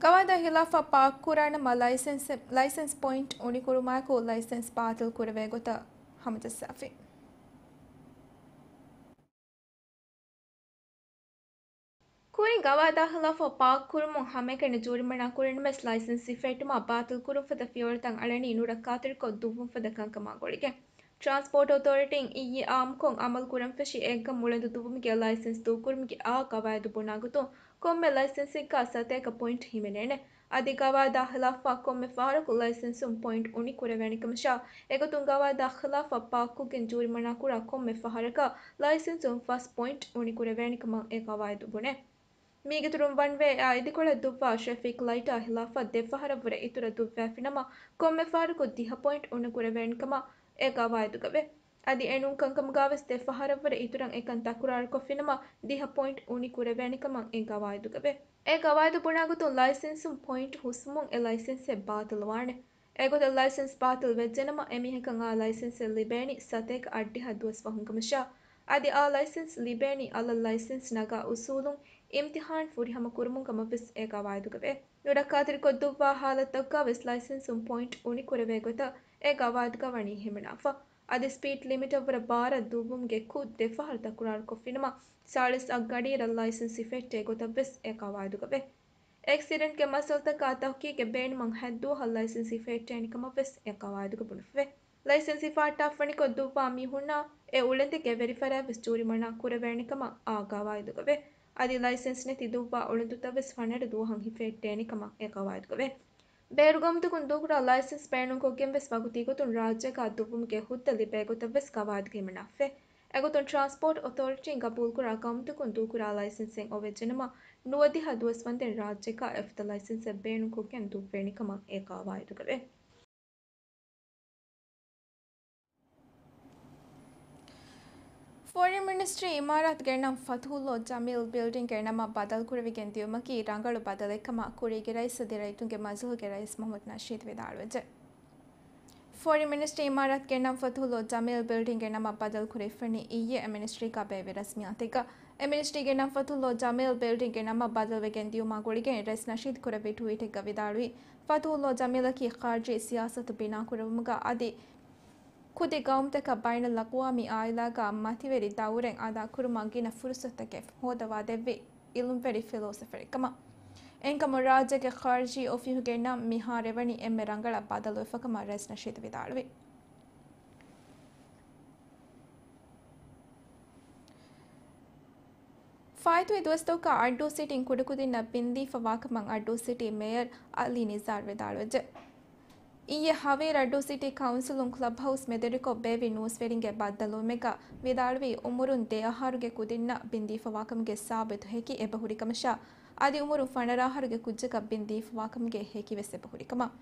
ގަވާއިދާ ހިލާފަށް ޕާކްކުރާނަމަ ލައިސެންސް، ލައިސެންސް ޕޮއިންޓް އުނިކުރުމާއެކު ލައިސެންސް ބާތިލް ކުރެވޭ ގޮތަށް ހަމަޖައްސާފި. ކުރިން ގަވާއިދާ ހިލާފަށް ޕާކްކުރުމުން ހަމައެކަނި ޖޫރިމަނާ ކުރިނަމަވެސް ލައިސެންސް ހިފެއްޓުމާ ބާތިލްކުރުން ފަދަ ފިޔަވަޅުތައް އަޅަނީ ނުރައްކާތެރިކޮށް ދުއްވުން ފަދަ ކަންކަމާ ގުޅިގެން. ޓްރާންސްޕޯޓް އޮތޯރިޓީން އިއްޔެ އާއްމުކޮށް އަމަލު ކުރަން ފެށި އެއްގަމް އުޅަނދު ދުއްވުމުގެ ލައިސެންސް ދޫކުރުމުގެ އާ ގަވާއިދު ބުނާ ގޮތުން ކޮންމެ ލައިސެންސެއްގަ ސަތޭކަ ޕޮއިންޓް ހިމެނޭނެ. އަދި ގަވާއިދާ ހިލާފަށް ކޮންމެ ފަހަރަކު ލައިސެންސުން ޕޮއިންޓް އުނި ކުރެވޭނެކަމަށާ، އެގޮތުން ގަވާއިދާ ހިލާފަށް ޕާކްކޮށްގެން ޖޫރިމަނާ ކުރާ ކޮންމެ ފަހަރަކަށް ލައިސެންސުން ފަސް ޕޮއިންޓް އުނި ކުރެވޭނެކަމަށް އެ ގަވާއިދު ބުނޭ. މީގެއިތުރުން ވަން ވޭ އާ އިދިކޮޅަށް ދުއްވާ ޓްރެފިކް ލައިޓާ ހިލާފަށް ދެ ފަހަރަށްވުރެ އިތުރަށް ދުއްވާފިނަމަ، ކޮންމެ ފަހަރަކު ދިހަ ޕޮއިންޓް އުނި ކުރެވޭނެކަމަށް އެ ގަވާއިދުގަވޭ. އަދި އެނޫން ކަންކަމުގަވެސް ދެ ފަހަރަށްވުރެ އިތުރަށް އެކަން ތަކުރާރުކޮށްފިނަމަ، ދިހަ ޕޮއިންޓް އުނި ކުރެވޭނެކަމަށް އެ ގަވާއިދުގަވޭ. އެ ގަވާއިދު ބުނާގޮތުން ލައިސެންސުން ޕޮއިންޓް ހުސްވުމުން އެ ލައިސެންސެއް ބާތިލްވާނެ. އެގޮތަށް ލައިސެންސް ބާތިލް ވެއްޖެނަމަ، އެމީހަކަށް އާ ލައިސެންސެއް ލިބޭނީ ސަތޭކަ އަށްޑިހަ ދުވަސް ފަހުން ކަމަށާ، އަދި އާ ލައިސެންސް ލިބޭނީ އަލަށް ލައިސެންސް ނަގާ އުސޫލުން އިމްތިހާން ފުރިހަމަ ކުރުމުން ކަމަށްވެސް އެ ގަވާއިދުގަވޭ. ނުރައްކާތެރިކޮށްދުއްވާ ހާލަތްތަކުގަވެސް ލައިސެންސުން ޕޮއިންޓް އުނިކުރެވޭ ގޮތަށް އެ ގަވާއިދުގަ ވަނީ ހިމަނާފަ. އަދި ސްޕީޑް ލިމިޓަށްވުރެ ބާރަށް ދުއްވުމުގެ ކުށް ދެ ފަހަރު ތަކުރާރުކޮށްފިނަމަ، ޗާޅީސް އަށް ގަޑިއިރަށް ލައިސެންސް ހިފެއްޓޭ ގޮތަށްވެސް އެ ގަވާއިދުގަވޭ. އެކްސިޑެންޓްގެ މައްސަލަތަކާ ތަހުޤީޤެއް ބޭނުމަށް ހަތްދުވަހަށް ލައިސެންސް ހިފެހެއްޓޭނެ ކަމަށްވެސް އެ ގަވާއިދުގަ ބުނެފަވޭ. ލައިސެންސް ހިފަހައްޓާފަނިކޮށް ދުއްވާ މީހުންނާ އެ އުޅެނދެއްގެ ވެރިފަރާތްވެސް ޖޫރިމަނާ ކުރެވޭނެ ކަމަށް އާ ގަވާއިދުގަވޭ. އަދި ލައިސެންސް ނެތި ދުއްވާ އުޅަނދުތައްވެސް ފަނަރަ ދުވަހަށް ހިފެހެއްޓޭނެ ކަމަށް އެ ގަވާއިދުގަވޭ. ބޭރު ގައުމުތަކުން ދޫކުރާ ލައިސެންސް ބޭނުންކޮށްގެންވެސް ވަގުތީގޮތުން ރާއްޖޭގަ ދުއްވުމުގެ ހުއްދަ ލިބޭ ގޮތަށްވެސް ގަވާއިދުގަ ހިމަނާފަވޭ. އެގޮތުން ޓްރާންސްޕޯޓް އޮތޯރިޓީން ގަބޫލުކުރާ ގައުމުތަކުން ދޫކުރާ ލައިސެންސެއް އޮވެއްޖެނަމަ، ނުވަދިހަ ދުވަސް ވަންދެން ރާއްޖޭގަ އެފަދަ ލައިސެންސެއް ބޭނުންކޮށްގެން ދުއްވޭނެ ކަމަށް އެ ގަވާއިދުގަވޭ. ފޮރިން މިނިސްޓްރީ އިމާރާތުގެ ނަން ފަތުހުﷲ ޖަމީލް ބިލްޑިންގގެ ނަމަށް ބަދަލުކުރެވިގެން ދިޔުމަކީ ރަނގަޅު ބަދަލެއްކަމަށް ކުރީގެ ރައީސް އަދި ރައްޔިތުންގެ މަޖިލީހުގެ ރައީސް މުހައްމަދު ނަޝީދު ވިދާޅުވެއްޖެ. ފޮރިން މިނިސްޓްރީ އިމާރާތުގެ ނަން ފަތުހުﷲ ޖަމީލް ބިލްޑިންގގެ ނަމަށް ބަދަލުކުރެވިފައިވަނީ އިއްޔެ އެ މިނިސްޓްރީގަ ބޭއްވި ރަސްމިއްޔާތެއްގަ. އެ މިނިސްޓްރީގެ ނަން ފަތުހުﷲ ޖަމީލް ބިލްޑިންގގެ ނަމަށް ބަދަލުވެގެން ދިޔުމާ ގުޅިގެން ރައީސް ނަޝީދު ކުރެއްވި ޓްވީޓެއްގަ ވިދާޅުވީ، ފަތުހުﷲ ޖަމީލަކީ ޚާރިޖީ ސިޔާސަތު ބިނާކުރެއްވުމުގަ އަދި ކުދި ގައުމުތަކަށް ބައިނަލްއަޤްވާމީ އާއިލާގަ މަތިވެރި ދައުރެއް އަދާކުރުމަށް ގިނަ ފުރުސަތުތަކެއް ހޯދަވާދެއްވި އިލްމުވެރި ފިލޯސަފަރެއްކަމަށް. އެހެންކަމުން ރާއްޖޭގެ ޚާރިޖީ އޮފީހުގެ ނަން މިހާރު އެވަނީ އެންމެ ރަނގަޅަށް ބަދަލުވެފަކަމަށް ރައީސް ނަޝީދު ވިދާޅުވި. ފާއިތުވި ދުވަސްތަކުގަ އައްޑޫ ސިޓީން ކުޑަކުދިންނަށް ބިންދީފަވާކަމަށް އައްޑޫ ސިޓީ މޭޔަރ އަލީ ނިޒާރު ވިދާޅުވެއްޖެ. އިއްޔެ ހަވީރު އައްޑޫ ސިޓީ ކައުންސިލުން ކްލަބް ހައުސް މެދުވެރިކޮށް ބޭއްވި ނޫސްވެރިންގެ ބައްދަލުވުމެއްގަ ވިދާޅުވީ، އުމުރުން ދެ އަހަރުގެ ކުދިންނަށް ބިންދީފަވާކަމުގެ ސަބަބު ހެކި އެބަހުރިކަމަށާ، އަދި އުމުރުން ފަނަރަ އަހަރުގެ ކުއްޖަކަށް ބިންދީފަވާކަމުގެ ހެކިވެސް އެބަހުރިކަމަށް.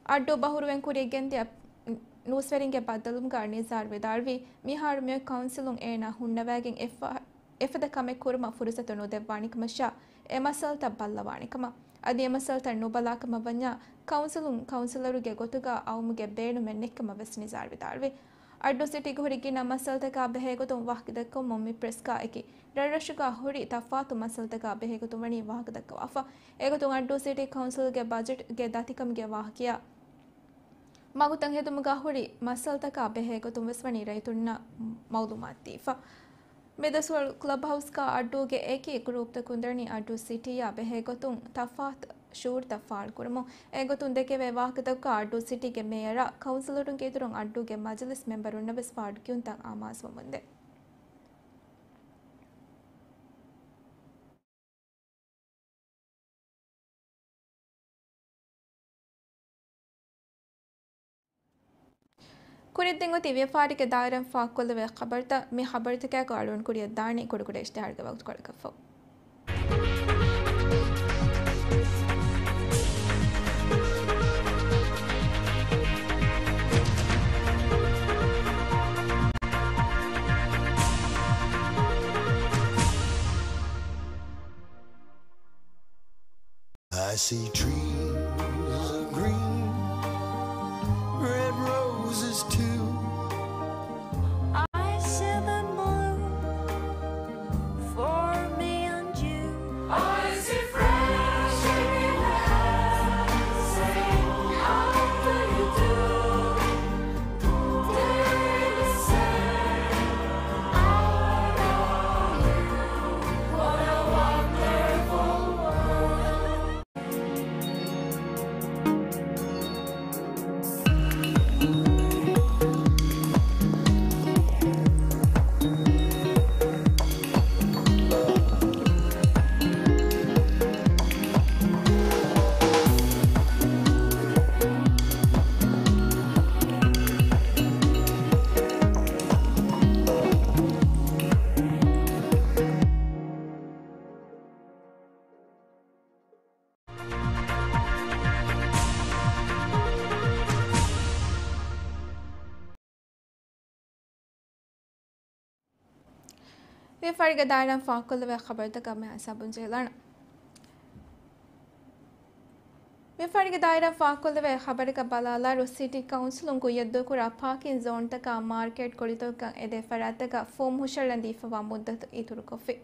އައްޑޫ ބަހުރުވެން ކުރިޔަށް ގެންދިޔަ ނޫސްވެރިންގެ ބައްދަލުވުމުގަ ނިޒާރު ވިދާޅުވީ، މިހާރު މިއޮތް ކައުންސިލުން އޭނާ ހުންނަވައިގެން އެއްފަ-، އެފަދަ ކަމެއް ކުރުމަށް ފުރުސަތު ނުދެއްވާނެކަމަށާ، އެ މައްސަލަތައް ބައްލަވާނެކަމަށް. އަދި އެ މައްސަލަތައް ނުބަލާކަމަށް ވަންޏާ، ކައުންސިލުން ކައުންސިލަރުގެ ގޮތުގަ އައުމުގެ ބޭނުމެއް ނެތްކަމަށް ވެސް ނިޒާރު ވިދާޅުވި. އައްޑޫ ސިޓީގަ ހުރި ގިނަ މައްސަލަތަކާ ބެހޭގޮތުން ވާހަކަދައްކަވަމުން މި ޕްރެސްގަ އެކި ރަށްރަށުގަ ހުރި ތަފާތު މައްސަލަތަކާ ބެހޭގޮތުން ވަނީ ވާހަކަދައްކަވާފަ. އެގޮތުން އައްޑޫ ސިޓީ ކައުންސިލްގެ ބަޖެޓްގެ ދަތިކަމުގެ ވާހަކަޔާ މަގުތައް ހެދުމުގަ ހުރި މައްސަލަތަކާ ބެހޭގޮތުން ވެސް ވަނީ ރައްޔިތުންނަށް މައުލޫމާތު ދީފަ. މި ދުވަސްވަރު ކްލަބް ހައުސްގަ އައްޑޫގެ އެކި ގްރޫޕްތަކުން ދަނީ އައްޑޫ ސިޓީއާ ބެހޭގޮތުން ތަފާތު ޝުއޫރުތައް ފާޅުކުރަމުން. އެގޮތުން ދެކެވޭ ވާހަކަތަކުގަ އައްޑޫ ސިޓީގެ މޭޔަރާ ކައުންސިލަރުންގެ އިތުރުން އައްޑޫގެ މަޖިލިސް މެމްބަރުންނަށް ވެސް ފާޑު ކިޔުންތައް އާމާޒުވަމުންދޭ. ކުރިއަށް ދެން އޮތީ ވިޔަފާރީގެ ދާއިރާއިން ފާހަގަކޮށްލެވޭ ޚަބަރުތައް. މި ޚަބަރުތަކާއެކު އަޅުގަނޑު ކުރިއަށް ދާނީ ކުޑަކުޑަ އިޝްތިހާރުގެ ވަގުތުކޮޅަކަށްފަހު. I see trees of green, red roses too. I see them bloom for me and you. I see fresh air. ވިޔަފާރިގެ ދާއިރާއިން ފާހަގަކޮށްލެވޭ ޚަބަރުތަކަށް މިހާ ހިސާބުން ޖެހިލާނަން. ވިޔަފާރިގެ ދާއިރާއިން ފާހަގަކޮށްލެވޭ ޚަބަރަކަށް ބަލާލާއިރު، ސިޓީ ކައުންސިލުން ކުއްޔަށްދޫކުރާ ޕާކިން ޒޯންތަކާ މާރކެޓް ކޮޅިތަކަށް އެދޭ ފަރާތްތަކަށް ފޯމް ހުށައަޅަން ދީފަވާ މުއްދަތު އިތުރުކޮށްފި.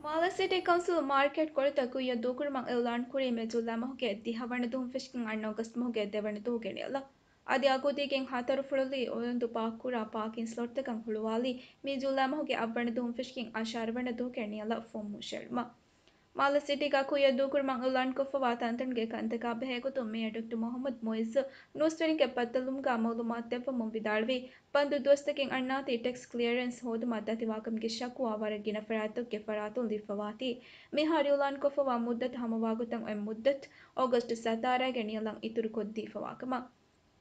މާލެ ސިޓީ ކައުންސިލުން މާރކެޓް ކޮޅިތައް ކުއްޔަށް ދޫކުރުމަށް އިއުލާންކުރީ މޭ ޖޫލައި މަހުގެ ދިހަ ވަނަ ދުވަހުން ފެށިގެން އަންނަ އޮގަސްޓް މަހުގެ ދެ ވަނަ ދުވަހުގެ ނިޔަލަށް. އަދި އަގުދީގެން ހަތަރު ފުޅުލީ އުޅަނދު ޕާކްކުރާ ޕާކިން ސްލޮޓްތަކަށް ހުޅުވާލީ މި ޖޫލައި މަހުގެ އަށްވަނަ ދުވަހުން ފެށިގެން އަށާރަ ވަނަ ދުވަހުގެ ނިޔަލަށް ފޯމް ހުށައެޅުމަށް. މާލެ ސިޓީގަ ކުއްޔަށް ދޫކުރުމަށް އިއުލާންކޮށްފަވާ ތަންތަނުގެ ކަންތަކާ ބެހޭގޮތުން މޭޔަރ ޑޮކްޓަރ މުހައްމަދު މުއިއްޒު ނޫސްވެރިންގެ ބައްދަލުވުމުގަ މައުލޫމާތު ދެއްވަމުން ވިދާޅުވީ، ބަންދު ދުވަސްތަކެއް އަންނާތީ ޓެކްސް ކްލިއަރެންސް ހޯދުމަށް ދަތިވާކަމުގެ ޝަކުވާ ވަރަށް ގިނަ ފަރާތްތަކުގެ ފަރާތުން ލިބިފަވާތީ، މިހާރު އިއުލާންކޮށްފަވާ މުއްދަތު ހަމަވާގޮތަށް އޮތް މުއްދަތު އޮގަސްޓް ސަތާރައިގެ ނިޔަލަށް އިތުރުކޮށްދީފަވާކަމަށް.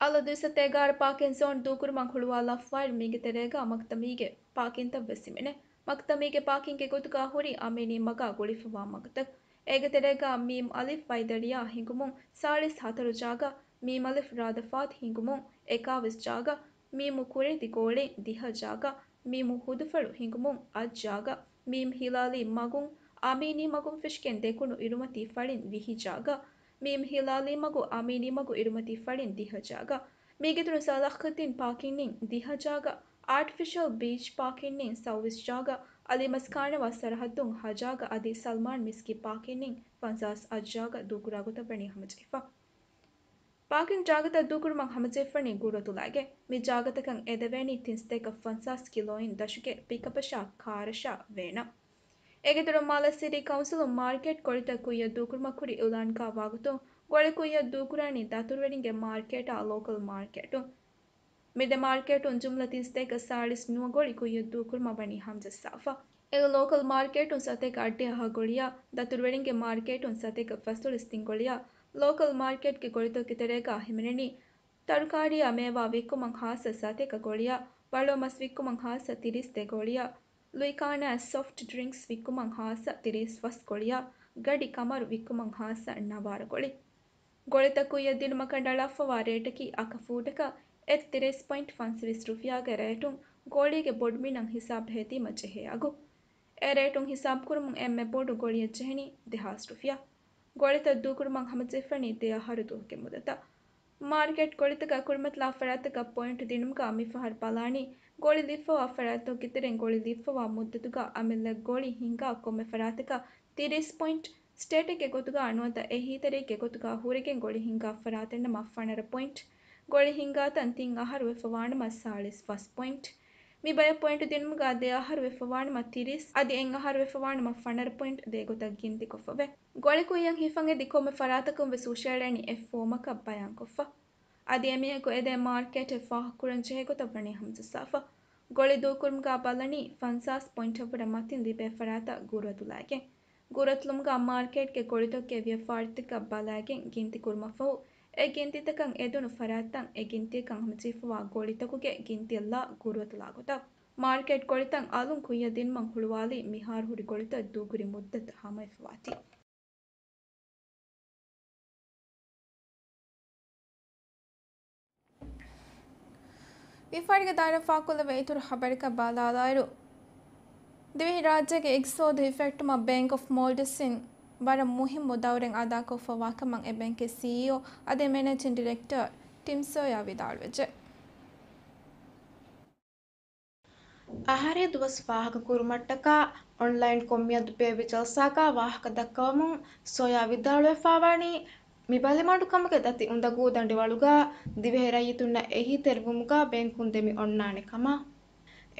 އަލަށް ދުއިސައްތަ އެގާރަ ޕާކިން ޒޯން ދޫކުރުމަށް ހުޅުވާލާފައިވާއިރު މީގެ ތެރޭގަ މަކްތަމީގެ ޕާކިންތައްވެސް ހިމެނޭ. މަކްތަމީގެ ޕާކިންގެ ގޮތުގަ ހުރީ އަމީނީ މަގާ ގުޅިފަވާ މަގުތައް. އޭގެ ތެރޭގަ މީމް އަލިފް ވައިދަރިޔާ ހިނގުމުން ސާޅީސް ހަތަރު ޖާގަ، މީމް އަލިފް ރާދަފާތު ހިނގުމުން އެކާވީސް ޖާގަ، މީމު ކުރިންތި ގޯޅިން ދިހަ ޖާގަ، މީމު ހުދުފަޅު ހިނގުމުން އަށް ޖާގަ، މީމް ހިލާލީ މަގުން އަމީނީ މަގުން ފެށިގެން ދެކުނު އިރުމަތީ ފަޅިން ވިހި ޖާގަ، މީމް ހިލާލީ މަގު އަމީނީ މަގު އިރުމަތީ ފަޅިން ދިހަ ޖާގަ، މީގެ ދުރުން ސަލާހައްދީން ޕާކިންއިން ދިހަ ޖާގަ، އާޓިފިޝަލް ބީޗް ޕާކިންއިން ސައުވީސް ޖާގަ، އަލީމަސް ކާނަވާ ސަރަހައްދުން ހަ ޖާގަ އަދި ސަލްމާން މިސްކިތް ޕާކިންއިން ފަންސާސް އަށް ޖާގަ ދޫކުރާ ގޮތަށް ވަނީ ހަމަޖެހިފަ. ޕާކިން ޖާގަތައް ދޫކުރުމަށް ހަމަޖެހިފަނީ ގުރުއަތުލާގެ. މި ޖާގަތަކަށް އެދެވޭނީ ތިން ސަތޭކަ ފަންސާސް ކިލޯއިން ދަށުގެ ޕިކަޕަށާ ކާރަށާ ވޭނަށް. އޭގެ ދުރުން މާލެ ސިޓީ ކައުންސިލުން މާރކެޓް ކޮޅިތައް ކުއްޔަށް ދޫކުރުމަށް ކުރި އިއުލާންގަ ވާގޮތުން، ގޮޅި ކުއްޔަށް ދޫކުރާނީ ދަތުރުވެރިންގެ މާރކެޓާ ލޯކަލް މާރކެޓުން. މި ދެ މާރކެޓުން ޖުމްލަ ތިން ސަތޭކަ ސާޅީސް ނުވަ ގޮޅި ކުއްޔަށް ދޫކުރުމަށް ވަނީ ހަމަޖައްސާފަ. އެ ލޯކަލް މާރކެޓުން ސަތޭކަ އަށްޑިހަ ހަ ގޮޅިއާ، ދަތުރުވެރިންގެ މާރކެޓުން ސަތޭކަ ފަސްދޮޅަސް ތިން ގޮޅިއާ، ލޯކަލް މާރކެޓްގެ ގޮޅިތަކުގެ ތެރޭގަ ހިމެނެނީ، ތަރުކާރީއާ މޭވާ ވިއްކުމަށް ހާއްސަ ސަތޭކަ ގޮޅިއާ، ވަޅު މަސް ވިއްކުމަށް ހާއްސަ ތިރީސް ދެ ގޮޅިއާ، ލުއިކާނާ ސޮފްޓް ޑްރިންކްސް ވިއްކުމަށް ހާއްސަ ތިރީސް ފަސް ގޮޅިއާ، ގަޑި ކަމަރު ވިއްކުމަށް ހާއްސަ ނަވާރަ ގޮޅި. ގޮޅިތައް ކުއްޔަށް ދިނުމަށް ކަނޑައަޅާފަވާ ރޭޓަކީ އަކަ ފޫޓަކަށް އެއް ތިރީސް ޕޮއިންޓް ފަންސަވީސް ރުފިޔާގެ ރޭޓުން ގޯޅީގެ ބޮޑުމިނަށް ހިސާބު ހެދީމަ ޖެހޭ އަގު. އެ ރޭޓުން ހިސާބުކުރުމުން އެންމެ ބޮޑު ގޮޅިއަށް ޖެހެނީ ދެހާސް ރުފިޔާ. ގޮޅިތައް ދޫކުރުމަށް ހަމަޖެހިފަނީ ދެ އަހަރު ދުވަހުގެ މުދަތަށް. މާރކެޓް ކޮޅިތަކަށް ކުރިމަތިލާ ފަރާތްތަކަށް ޕޮއިންޓް ދިނުމުގަ މިފަހަރު ބަލާނީ، ގޮޅި ލިބިފަވާ ފަރާތްތަކުގެ ތެރެއިން ގޮޅި ލިބިފަވާ މުއްދަތުގަ އަމިއްލަ ގޮޅި ހިންގާ ކޮންމެ ފަރާތަކަށް ތިރީސް ޕޮއިންޓް، ސްޓޭޓެއްގެ ގޮތުގަ ނުވަތަ އެހީތެރިއެއްގެ ގޮތުގަ ހުރެގެން ގޮޅި ހިންގާ ފަރާތެއްނަމަ ފަނަރަ ޕޮއިންޓް، ގޮޅި ހިންގާ ތަން ތިން އަހަރު ވެފަވާނަމަ ސާޅީސް ފަސް ޕޮއިންޓް. މި ބަޔަށް ޕޮއިންޓު ދިނުމުގަ ދެ އަހަރު ވެފަވާނަމަ ތިރީސް، އަދި އެއް އަހަރު ވެފަވާނަމަ ފަނަރަ ޕޮއިންޓް ދޭ ގޮތަށް ގިންތިކޮށްފަވޭ. ގޮޅި ކުއްޔަށް ހިފަން އެދި ކޮންމެ ފަރާތަކުން ވެސް ހުށައެޅޭނީ އެއް ފޯމަކަށް ބަޔާންކޮށްފަ. އަދި އެމީހަކު އެދޭ މާރކެޓެއް ފާހަގަކުރަން ޖެހޭ ގޮތަށް ވަނީ ހަމަޖައްސާފަ. ގޮޅި ދޫކުރުމުގަ ބަލަނީ ފަންސާސް ޕޮއިންޓަށްވުރެ މަތިން ލިބޭ ފަރާތަށް ގުރުއަތުލާގެން. ގުރުއަތުލުމުގަ މާރކެޓްގެ ގޮޅިތަކުގެ ވިޔަފާރިތަކަށް ބަލާގެން ގިންތި ކުރުމަށްފަހު، އެ ގިންތިތަކަށް އެދުނު ފަރާތްތައް އެ ގިންތިއަކަށް ހަމަޖެހިފަވާ ގޮޅިތަކުގެ ގިންތިއަށްލާ ގުރުއަތުލާ ގޮތަށް. މާރކެޓް ގޮޅިތައް އަލުން ކުއްޔަށް ދިނުމަށް ހުޅުވާލީ މިހާރު ހުރި ގޮޅިތައް ދޫކުރި މުއްދަތު ހަމަވެފަވާތީ. ވިޔަފާރިގެ ދާއިރާ ފާކުލަވެ އިތުރު ޚަބަރަކަށް ބަލާލާއިރު، ދިވެހިރާއްޖޭގެ އިގްތިސޯދު ހިފެއްޓުމަށް ބޭންކް އޮފް މޯލްޑިވްސްއިން ވަރަށް މުހިއްމު ދައުރެއް އަދާކޮށްފަވާކަމަށް އެ ބޭންކްގެ ސީއީއޯ އަދި މެނޭޖިން ޑިރެކްޓަރ ޓިމް ސޯޔާ ވިދާޅުވެއްޖެ. އަހަރެއް ދުވަސް ފާހަގަކުރުމަށްޓަކާ އޮންލައިން ކޮންމެއަދު ބޭއްވި ޖަލްސާގަ ވާހަކަ ދައްކަވަމުން ސޯޔާ ވިދާޅުވެފަވާނީ، މި ބަލިމަޑުކަމުގެ ދަތި އުނދަގޫ ދަނޑިވަޅުގަ ދިވެހި ރައްޔިތުންނަށް އެހީތެރިވުމުގަ ބޭންކުން ދެމި އޮންނާނެ ކަމަށް.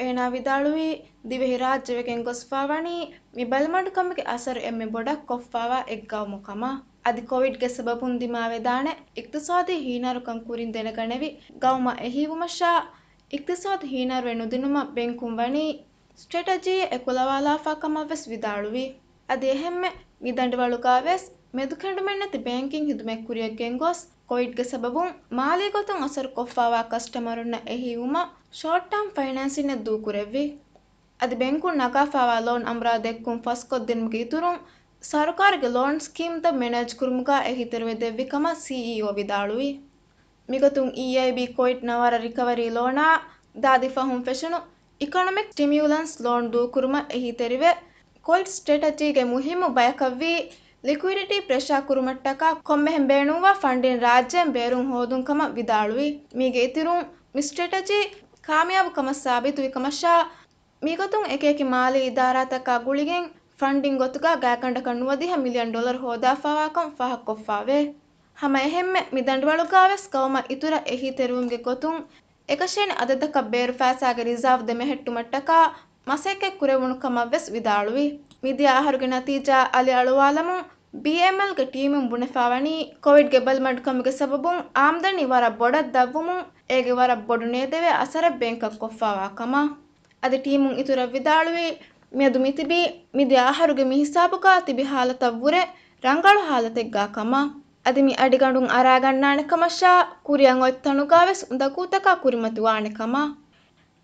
އޭނާ ވިދާޅުވީ، ދިވެހިރާއްޖެ ވެގެން ގޮސްފަވާނީ މި ބަލިމަޑުކަމުގެ އަސަރު އެންމެ ބޮޑަށް ކޮށްފަވާ އެއްގައުމު ކަމަށް. އަދި ކޮވިޑްގެ ސަބަބުން ދިމާވެދާނެ އިޤްތިޞާދީ ހީނާރުކަން ކުރިން ދެނެގަނެވި ގައުމަށް އެހީވުމަށާ، އިޤްތިޞާދު ހީނާރުވެ ނުދިނުމަށް ބެންކުން ވަނީ ސްޓްރެޓަޖީއެއް އެކުލަވާލާފާ ކަމަށްވެސް ވިދާޅުވި. އަދި އެހެންމެ މި ދަނޑިވަޅުގަވެސް މެދުކެނޑުމެއްނެތި ބޭންކިން ހިދުމަތް ކުރިއަށް ގެންގޮސް، ކޮވިޑްގެ ސަބަބުން މާލީ ގޮތުން އަސަރު ކޮށްފާވާ ކަސްޓަމަރުންނަށް އެހީވުމަށް ޝޯޓް ޓާމް ފައިނޭންސިންއެއް ދޫކުރެއްވި. އަދި ބެންކުން ނަގާފާވާ ލޯން އަނބުރާ ދެއްކުން ފަސްކޮށްދިނުމުގެ އިތުރުން، ސަރުކާރުގެ ލޯން ސްކީމްތައް މެނޭޖް ކުރުމުގަ އެހީތެރިވެ ދެއްވި ކަމަށް ސީއީއޯ ވިދާޅުވި. މިގޮތުން އީއައިބީ ކޮވިޑް ނަވާރަ ރިކަވަރީ ލޯނާ ދާދި ފަހުން ފެށުނު އިކޮނޮމިކް ސްޓިމިއުލަންސް ލޯން ދޫކުރުމަށް އެހީތެރިވެ، ކޮވިޑް ސްޓްރެޓަޖީގެ މުހިއްމު ބަޔަކަށްވީ، ލިކުއިޑިޓީ ޕްރެޝާ ކުރުމަށްޓަކާ ކޮންމެހެން ބޭނުންވާ ފަންޑިން ރާއްޖޭން ބޭރުން ހޯދުން ކަމަށް ވިދާޅުވި. މީގެ އިތުރުން، މި ސްޓްރެޓަޖީ ކާމިޔާބު ކަމަށް ސާބިތުވި ކަމަށާ، މިގޮތުން އެކިއެކި މާލީ އިދާރާތަކާ ގުޅިގެން ފަންޑިން ގޮތުގަ ގާތްގަނޑަކަށް ނުވަދިހަ މިލިއަން ޑޮލަރު ހޯދާފާވާކަން ފާހަގަކޮށްފާވޭ. ހަމަ އެހެންމެ މި ދަނޑިވަޅުގަވެސް ގައުމަށް އިތުރަށް އެހީތެރިވުމުގެ ގޮތުން އެކަށޭނެ އަދަދަކަށް ބޭރު ފައިސާގެ ރިޒާވް ދެމެހެއްޓުމަށްޓަކާ މަސައްކަތް ކުރެވުނު ކަމަށްވެސް ވިދާޅުވި. މިދިޔަ އަހަރުގެ ނަތީޖާ އަލިއަޅުވާލަމުން ބީއެމްއެލްގެ ޓީމުން ބުނެފާވަނީ ކޮވިޑްގެ ބަލިމަޑުކަމުގެ ސަބަބުން އާމްދަނީ ވަރަށް ބޮޑަށް ދަށްވުމުން އޭގެ ވަރަށް ބޮޑު ނޭދެވޭ އަސަރެއް ބޭންކަށް ކޮށްފާވާ ކަމަށް. އަދި ޓީމުން އިތުރަށް ވިދާޅުވީ، މިއަދު މިތިބީ މިދިޔަ އަހަރުގެ މި ހިސާބުގަ ތިބި ހާލަތަށްވުރެ ރަނގަޅު ހާލަތެއްގަ ކަމަށް. އަދި މި އަޑިގަނޑުން އަރާގަންނާނެ ކަމަށާ، ކުރިއަށް އޮތް ތަނުގަވެސް އުނދަގޫތަކާ ކުރިމަތިވާނެ ކަމަށް.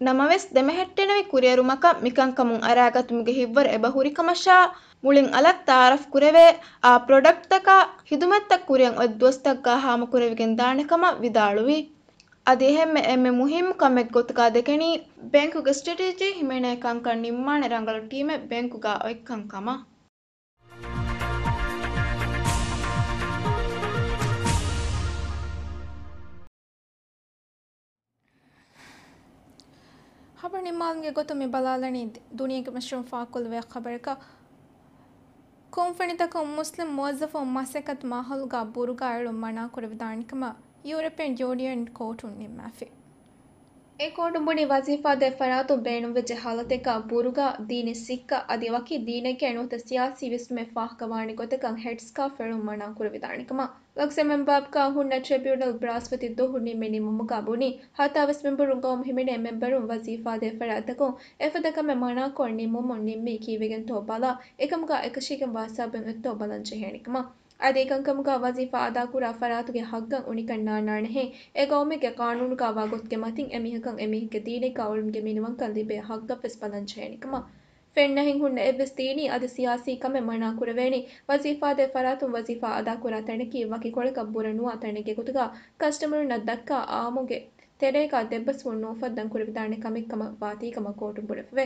ނަމަވެސް، ދެމެހެއްޓެނިވި ކުރިއެރުމަކަށް މިކަންކަމުން އަރާގަތުމުގެ ހިތްވަރު އެބަހުރި ކަމަށާ، މުޅިން އަލަށް ތައާރަފް ކުރެވޭ، އާ ޕްރޮޑަކްޓްތަކާ ހިދުމަތްތައް ކުރިއަށް އޮތް ދުވަސްތަކުގަ ހާމަކުރެވިގެން ދާނެ ކަމަށް ވިދާޅުވި. އަދި އެހެންމެ އެންމެ މުހިއްމު ކަމެއް ގޮތުގަ ދެކެނީ، ބޭންކުގެ ސްޓްރެޓެޖީ ހިމެނޭ ކަންކަން ނިންމާނެ ރަނގަޅު ޓީމެއް ބޭންކުގަ އޮތްކަން ކަމަށް. ޚަބަރު ނިންމާލުމުގެ ގޮތުން މި ބަލާލަނީ ދުނިޔޭގެ މަޝްރޫޢު ފާކޮށްލެވޭ ޚަބަރަކަށް. ކުންފުނިތަކުން މުސްލިމް މުވައްޒަފުން މަސައްކަތު މާހައުލުގަ ބުރުގާ އެޅުން މަނާކުރެވިދާނެ ކަމަށް ޔޫރަޕިއަން ޔޫނިއަން ކޯޓުން ނިންމާފި. އެ ކޯޓުން ބުނީ، ވަޒީފާ ދޭ ފަރާތުން ބޭނުންވެއްޖެ ހާލަތެއްގަ ބުރުގާ، ދީނީ ސިއްކަ އަދި ވަކި ދީނެއްގެ ނުވަތަ ސިޔާސީ ވިސްނުމެއް ފާހަގަވާނެ ގޮތަކަށް ހެޑްސްކާފް އެޅުން މަނާކުރެވިދާނެ ކަމަށް. ލަކްސަމްބާގްގަ ހުންނަ ޓްރިބިއުނަލް ބްރާސްފަތި ދުވަހު ނިންމި ނިންމުމުގަ ބުނީ، ހަތާވީސް މެމްބަރުން ގައުމު ހިމެނޭ މެމްބަރުން ވަޒީފާ ދޭ ފަރާތްތަކުން އެފަދަ ކަމެއް މަނާކޮށް ނިންމުމުން ނިންމީ ކީއްވެގެންތޯ ބަލާ، އެކަމުގަ އެކަށީގެންވާ ސަބަބެއް އޮތްތޯ ބަލަން ޖެހޭނެ ކަމަށް. އަދި އެކަންކަމުގަ ވަޒީފާ އަދާކުރާ ފަރާތުގެ ހައްގަށް އުނިކަން ނާންނާނެހޭ، އެ ގައުމެއްގެ ޤާނޫނުގަ ވާ ގޮތުގެ މަތިން އެމީހަކަށް އެމީހެއްގެ ދީނެއްގަ އުޅުމުގެ މިނިވަންކަން ލިބޭ ހައްގަށްވެސް ބަލަން ޖެހޭނެ ކަމަށް. ފެންނަހެން ހުންނަ އެއްވެސް ދީނީ އަދި ސިޔާސީ ކަމެއް މަނާ ކުރެވޭނީ، ވަޒީފާ ދޭ ފަރާތުން ވަޒީފާ އަދާކުރާ ތަނަކީ ވަކި ކޮޅަކަށް ބުރަ ނުވާ ތަނެއްގެ ގޮތުގަ ކަސްޓަމަރުންނަށް ދައްކާ އާއްމުގެ ތެރޭގަ ދެއްބަސްވުން ނުއުފައްދަން ކުރެވިދާނެ ކަމެއް ކަމަށް ވާތީ ކަމަށް ކޯޓުން ބުނެފަވޭ.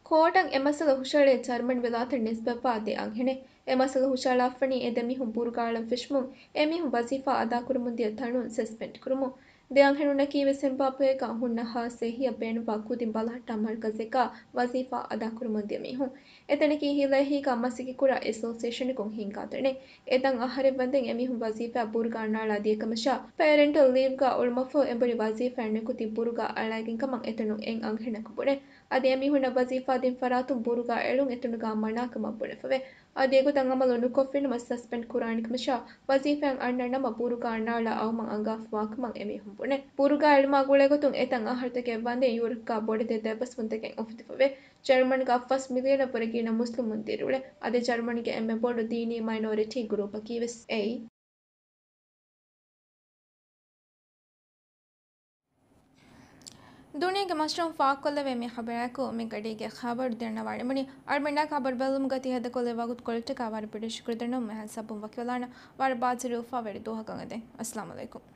ކޯޓަށް އެ މައްސަލަ ހުށަހަޅޭ ޖަރްމަން ވިލާތަށް ނިސްބަތްވާ ދެ އަންހެނެއް. އެ މައްސަލަ ހުށަހަޅާފަނީ އެ ދެ މީހުން ބުރުގާ އަޅަން ފެށުމުން އެ މީހުން ވަޒީފާ އަދާކުރަމުން ދިޔަ ތަނުން ސަސްޕެންޑް ކުރުމުން. ދެ އަންހެނުންނަކީވެސް އެމްބާޕޭގަ ހުންނަ ހާއްސަ އެހީއަށް ބޭނުންވާ ކުދިން ބަލަހައްޓާ މަރުކަޒެއްގަ ވަޒީފާ އަދާކުރަމުން ދިޔަ މީހުން. އެތަނަކީ ހިލައެހީގަ މަސައްކަތްކުރާ އެސޯސިއޭޝަނަކުން ހިންގާ ތަނެއް. އެތަން އަހަރެއް ވަންދެން އެމީހުން ވަޒީފާއަށް ބުރުގާ ނާޅާ ދިޔަކަމަށާ، ޕޭރެންޓަލް ލީވްގަ އުޅުމަށްފަހު އެނބުރި ވަޒީފާއިން ނިކުތީ ބުރުގާ އަޅައިގެން ކަމަށް އެތަނުން އެއް އަންހެނަކު ބުނޭ. އަދި އެމީހުންނަށް ވަޒީފާ ދިން ފަރާތުން ބުރުގާ އެޅުން އެތަނުގަ މަނާކަމަށް ބުނެފަވޭ. އަދި އެގޮތަށް އަމަލު ނުކޮށްފިނަމަ ސަސްޕެންޑް ކުރާނެކަމަށާ، ވަޒީފާއިން އަންނަ ނަމަ ބުރުގާ ނާޅާ އައުމަށް އަންގާފަވާކަމަށް އެމީހުން ބުނޭ. ބުރުގާ އެޅުމާ ގުޅޭގޮތުން އެތަން އަހަރުތަކެއް ވަންދެން ޔޫރަޕްގަ ބޮޑެތި ދެއްވަސްވުންތަކެއް އުފެދިފަވޭ. ޖަރުމަންގަ ފަސް މިލިއަނަށްވުރެ ގިނަ މުސްލިމުން ދިރިއުޅޭ. އަދި ޖަރުމަންގެ އެންމެ ބޮޑު ދީނީ މައިނޯރިޓީ ގުރޫޕަކީވެސް އެއީ. ދުނިޔޭގެ މަޝްރޫޢު ފާކޮށްލެވޭ މި ޚަބަރާއެކު މި ގަޑީގެ ޚަބަރު ދެންނަވާނެ މުނި. އަޅުމެންނާ ޚަބަރު ބެލުމުގަ ތި ހޭދަކޮށްލި ވަގުތުކޮޅަށްޓަކާ ވަރަށް ބޮޑަށް ޝުކުރު ދަންނަވަމުން މިހާރު ސަބުން ވަކިވެލާނަން. ވަރަށް ބާޒަރު އުފާވެރި ދުވަހަކަށް އެދެން. އައްސަލާމު ޢަލައިކުމް.